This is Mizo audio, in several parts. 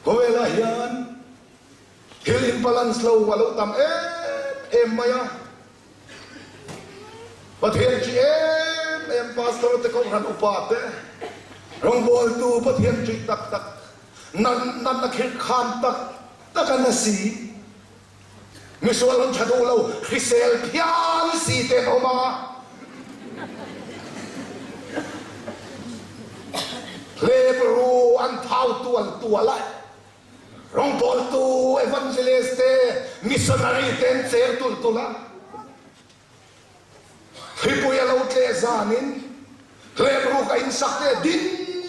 Khawvelah hian thil in balance lo a lo tam em em mai a, Pathian ṭih em em pastor te kohhran upa te rawngbawltu Pathian ṭih tak tak nat natna khirh khan tak tak an a si. Misual an ṭha duh lo, hrisel phian si te an awm a. Hlep ru an thau tual tual a, rawngbawltu evangelist te, missionary te an cher tulh tulh a. Hripui a lo tleh zanin hlep ruk a insak te din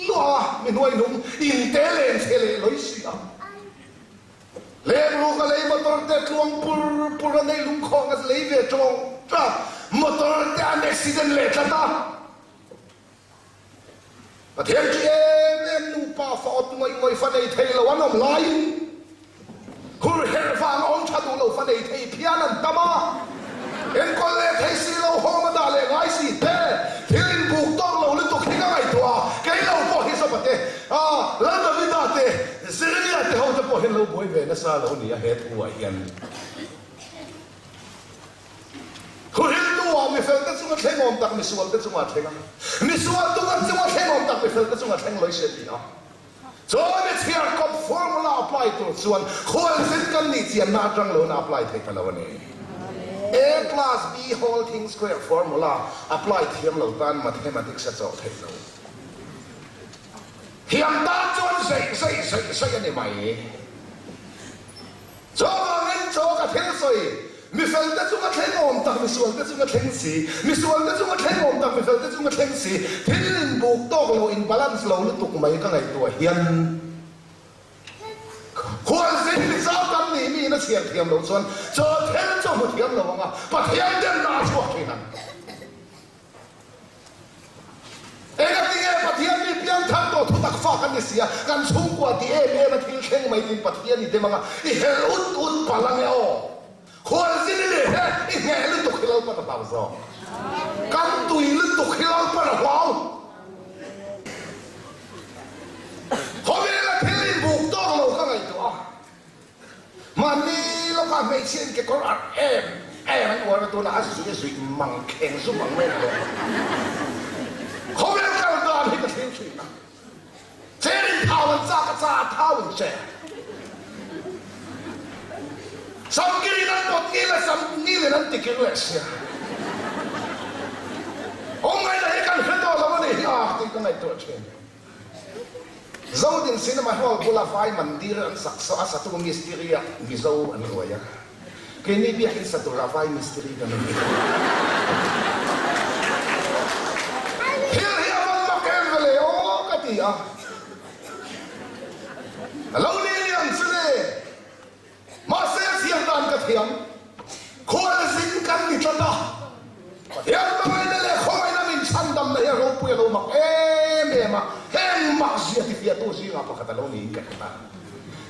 luah a, mi hnuaihnung inte len chhe leh lawi si a. Hlep ruk a lei motor te tluang pur pur a nei lungkhawng a lei ve tawng tlat, motor te an accident leh tlat a. Pathian chu em em nupa fa awt ngawih ngawih fa nei thei lo an awm laiin hur herh vang a awm tha duh lo fa nei thei phian an tam a, enkawl leh thei si lo hawm a dah leh ngai si te thil inbuk tawk lo lutuk hi ka ngaihtuah a, kei lo pawh hi Joba te, Lal Davida te, Jeremia te ho te pawh hian lo buai ve nasa lo ni a he thu ah hian. Thuhriltu-ah mifelte chunga thleng awm tak misualte chunga thleng a, misual tunga chunga thleng awm tak mifelte chunga thleng lawih se ti a. Chuan mi chhiarkawp formula apply tur chuan khualzin kan nih chianna atang loin a apply thei ta lo a ni. A plus B whole thing square formula apply thiam lo tan mathematics a chawh theih lo. Thiam tan chuan zeih zeih zeih zeih a ni mai. Chuvangin chaw ka thil sawi, mifelte chunga thleng awm tak misualte chunga thleng si, misualte chunga thleng awm tak mifelte chunga thleng si, thil inbuk tawk lo, in balance lo lutuk mai ka ngaihtuah hian khualzin mizo kan nih miin a chhiar thiam loh chuan chaw thil chu hmu thiam lo ang a, Pathian demna a chhuak thin ang. Engatinge Pathian mi piangthar tawh thutak fa kan ni si a, kan chhungkua ti em em a thil thleng mai tiin Pathian i dem ang a, i helh ut ut palh ange aw. Khualzin i nih he, i hneh lutuk hi Lalpan a hlau zawk. Kan tui lutuk hi Lalpan a hlau. Khawvela thil inbuk tawk lo ka ngaihtuah a. Mahni lawkah hmeichhia in kekawr arh em em an uar a, tunah a zuih a zuih mang kheng zum ang mai ang. Khawvel kal dan hi ka thlir thin a, cher in thau an chak a, cha a thau in cher. Samkir in an pawt ngil a, sam ngil in an tikir leh sia. Awm ngaihna hi kan hre tawh lo a nih hi a tih ka ngaihtuah thin. Zodin Cinema Hall bula Vai Mandir an sak saw a satu mistiri ah Mizo an ruai a, keini biakin sa tura Vai mistiri kan awm. Thil hi a van mak em vele aw ka ti a, a lo ni lian chu le. Mahse a thiam dan ka thiam. Khualzin kan ni tlat a, Pathian hmangaihna leh khawngaihna min chhandamna hi a ropui a lo mak em em a, heng mak zia tifiahtu zingah pakhat a lo niin ka hre ta.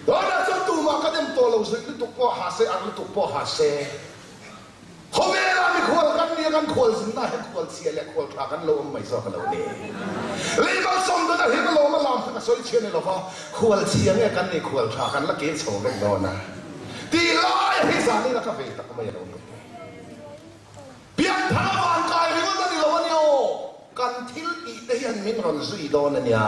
Tunah chuan tumah ka dem tawh lo, zuih lutuk pawh ha se, ar lutuk pawh ha se. Khawvela mikhual kan nia kan khual zinna hi khual chhia leh khual tha kan lo awm mai zawk a lo ni. Lei malsawm dawna hlim a lawm a lam kha ka sawi chhia ni lova, khual chhia nge kan nih khual tha kan la kir chho vek dawn a tih lai hi zanin a ka vei tak mai a lo ni. Pianthar a van kai ringawt a ni lo a ni aw, kan thil tih te hian min rawn zui dawn a nia.